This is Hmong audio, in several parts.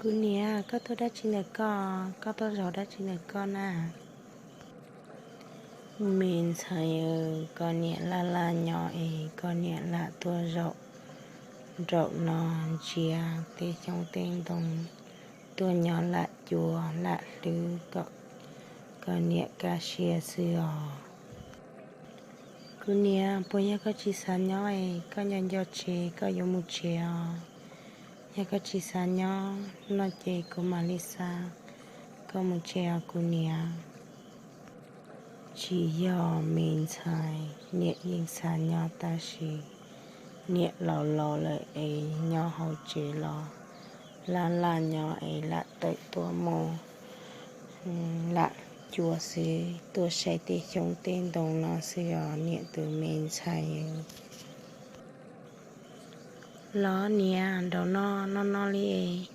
Kuv niam, koj tuaj dab tsi ntawm koj? Koj tuaj zaum dab tsi ntawm koj na? Me ntxhais, koj niam laj laj nyob es koj niam lam tuaj zaum nraum no ntsia tej xyoob tej ntoo, tuaj nyob lam cuag lam hlwb kom koj niam kaj siab xwb os. Kuv niam, puas yog koj tsis xav nyob es koj nco nco tsev koj yuav mus tsev os? Yog koj tsis xav nyob no ces kuv mam li xa koj mus tsev os kuv niam. Tsis yog me ntxhais, niam yeej xav nyob tab sis niam laus laus lawm es nyob hauv tsev los laj laj nyob es lam tawm tuaj mus lam cuag xwb, tuaj saib tej xyoob tej ntoo no xwb os niam tus me ntxhais. Los niam, nraum no no no li es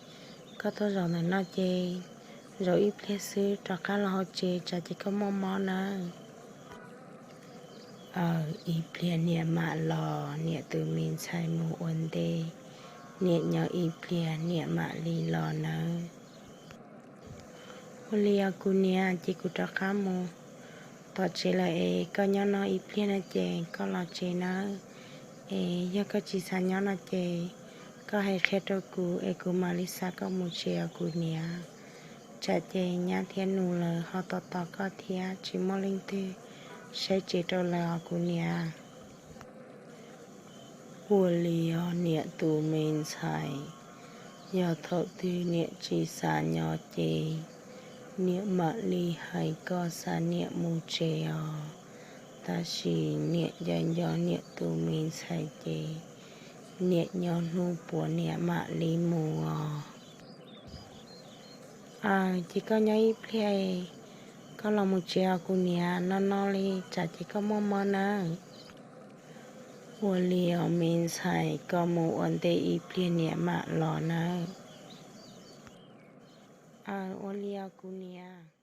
koj tuaj zaum ntawm no ces zaum ib pliag xwb rov qab los hauv tsev tsam ces koj muaj mob nawb. Aws, ib pliag niam mam los, niam tus me ntxhais mus ua ntej, niam nyob ib pliag niam mam li los nawb. Ua li os kuv niam, ces kuv rov qab mus tom tsev lawm es koj nyob no ib pliag no ces koj los tsev nawb. Es yog koj tsis xav nyob no ces koj hais qhia rau kuv es kuv mam li xa koj mus tsev os kuv niam. Tsam ces nyab thiab nus lawv ho tos tos koj thiab tsis muaj leej twg saib tsev rau lawv os kuv niam. Ua li os niam tus me ntxhais, yog thaum twg niam tsis xav nyob ces niam mam li hais koj xa niam mus tsev os. Tab sis niam nco nco niam tus me ntxhais ces niam nyob hnub puav niam mam li mus os. Aws, ces koj nyob ib pliag, koj los mus tsev os kuv niam, no no li tsam ces koj muaj mob nawb. Ua li os me ntxhais, koj mus ua ntej ib pliag niam mam los nawb. Aws, ua li os kuv niam.